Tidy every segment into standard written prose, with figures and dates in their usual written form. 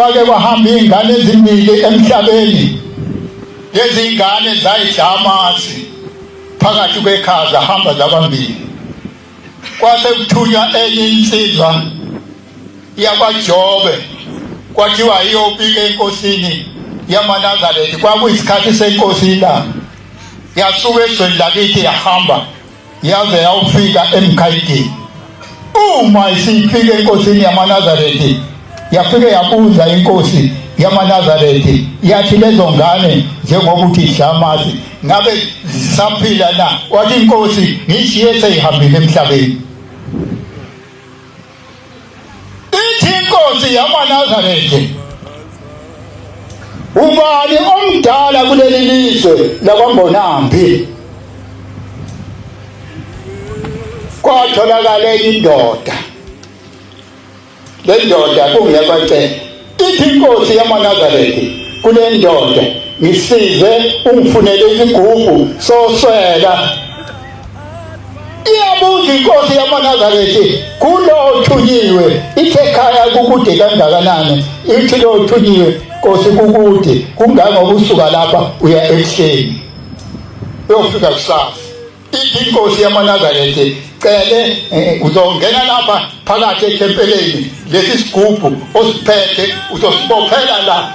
Kwake kwahamba iy'ngane ezimbili emhlabeni. Lezi ngane zayidla amasi phakathi kwekhaya, zahamba zabambili. Kwase kuthunywa enye insizwa yakwaJobe, kwathiwa iyobika enkosini yamaNazaretha. Kwakuyisikhathi senkosi ilanga. Yasuka ezweni lakithi yahamba yaze yawufika eMkhayidini. Uma isifika enkosini yamaNazarethi, yafike yabuza inkosi yamaNazarethi, yathi lezo ngane njengoba uthi idla amasi ngabe zisaphila na? Wathi inkosi, ngishiye seyihambile emhlabeni. Ithi inkosi yamaNazaretha, ubani omdala kuleli lizwe lakwaMbonambi? Kwatholakala enye indoda, le ndoda kungekwacela. Ithi inkosi yamaNazaretha kule ndoda, ngisize ungifunele isigubhu soswela. Iyabuza inkosi yamaNazaretha kulo othunyiwe, ithe ekhaya kukude kangakanani? Ithi lo othunyiwe, Nkosi, kukude kungangokusuka lapha uya ebuhleni uyofika kusasa. Ithi inkosi yamaNazaretha, cele uzongena lapha phakathi ethempeleni, lesi sigubhu osiphethe uzosibophela la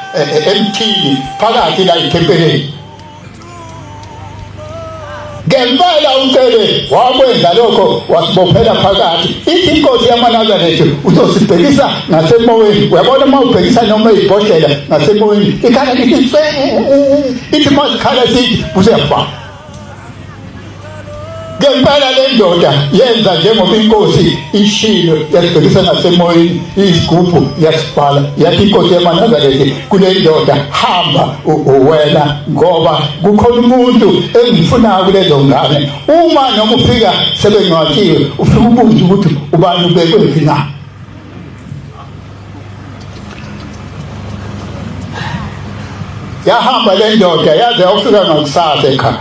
emthini phakathi la ethempeleni. Ngempela uCele wakwenza lokho, wasibophela phakathi. Ithi inkosi yamaNazaretha, uzosibhekisa ngasemoyeni. Uyabona uma ubhekisa noma ibhodlela ngasemoyeni, ikhala lithi fe, ithi uma sikhala sithi useyafana. Ngempela le ndoda yenza njengoba inkosi ishilo, yasibhekisa ngasemoyeni isigubhu, yasibhala. Yathi inkosi yamaNazaretha kule ndoda, hamba wena, ngoba kukhona umuntu engifunayo kulezo ngane. Uma noma ufika sebengcwatshiwe, ufike ubuze ukuthi ubani ubekwephi na. Yahamba le ndoda yaze yawufika ngakusasa ekhaya,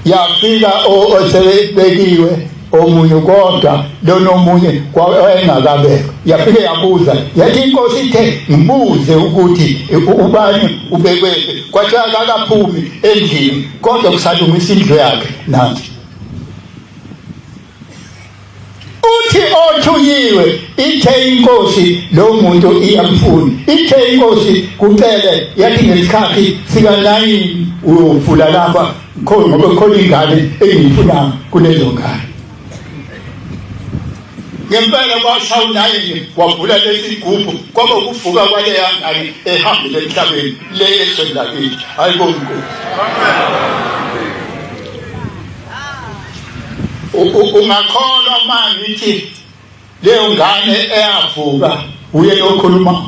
yafika osebekiwe omunye, kodwa lona omunye wayengakabekwa. Yafike yabuza, yathi inkosi ithe ngibuze ukuthi ubani ubekwephi. Kwathiwa akakaphumi endlini, kodwa kusalungisa indlu yakhe. Nansi uthi othunyiwe, ithe inkosi lo muntu iyamfuna. Ithe inkosi kucele, yathi ngesikhathi sika-9 uyovula lapha khona, ngoba khona ingane engiyifunayo kulezo ngane. Ngempela kwashaya u-9, wavula lesi gubhu, kwaba ukuvuka kwaleya ngane ehambile emhlabeni le ezweni lakithi. Hayi bo Nkosi, ungakholwa uma ngithi leyo ngane eyavuka uye lokhuluma.